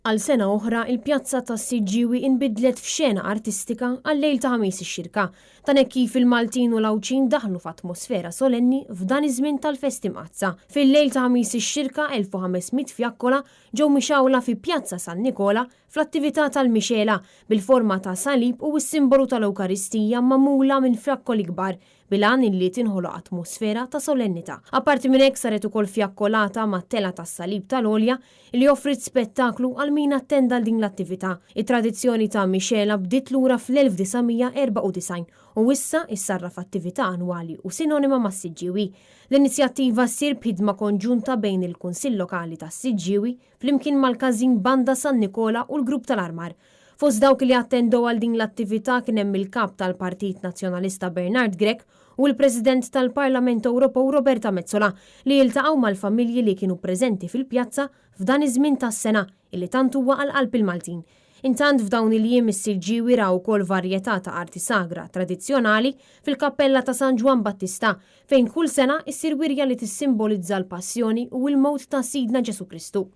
Għal sena oħra, il-pjazza tas-Siġġiewi inbidlet f'xena artistika għal-lejl ta' Ħamis ix-Xirka. Dan hekk kif il-Maltin u l-Għawdxin daħlu f'atmosfera solenni f'dan iż-żmien tal-festi mqaddsa. Fil-lejl ta' Ħamis ix-Xirka, 1,500 fjakkola ġew mixgħula fi Pjazza San Nikola fl-attività tal-mixgħela bil-forma ta' salib u s-simbolu tal-Ewkaristija magħmula minn fjakkoli kbar bil-għan illi tinħoloq atmosfera ta' solennità. Apparti minn hekk saret ukoll fjakkolata mat-telgħa tas-Salib tal-Għolja illi offriet spettaklu għal min attenda għal din l-attività. It-tradizzjoni ta' mixgħela bdiet lura fl-1994 u issa issarraf attività annwali u sinonima mas-Siġġiewi. L-inizjattiva ssir b'ħidma konġunta bejn il-Kunsill Lokali tas-Siġġiewi flimkien mal-Każin Banda San Nikola u l-Grupp tal-Armar. Fost dawk li attendew għal din l-attività kien hemm il-Kap tal-Partit Nazzjonalista Bernard Grech u l-President tal-Parlament Ewropew Roberta Metsola li iltaqgħu mal-familji li kienu preżenti fil-pjazza f'dan iż-żmien tas-sena illi tant huwa għal qalb il-Maltin. Intant f'dawn il-jiem is-Siġġiewi ra wkoll varjetà ta' arti sagra tradizzjonali fil-Kappella ta' San Ġwann Battista fejn kull sena issir wirja li tissimbolizza l-passjoni u l-mewt ta' Sidna Ġesù Kristu.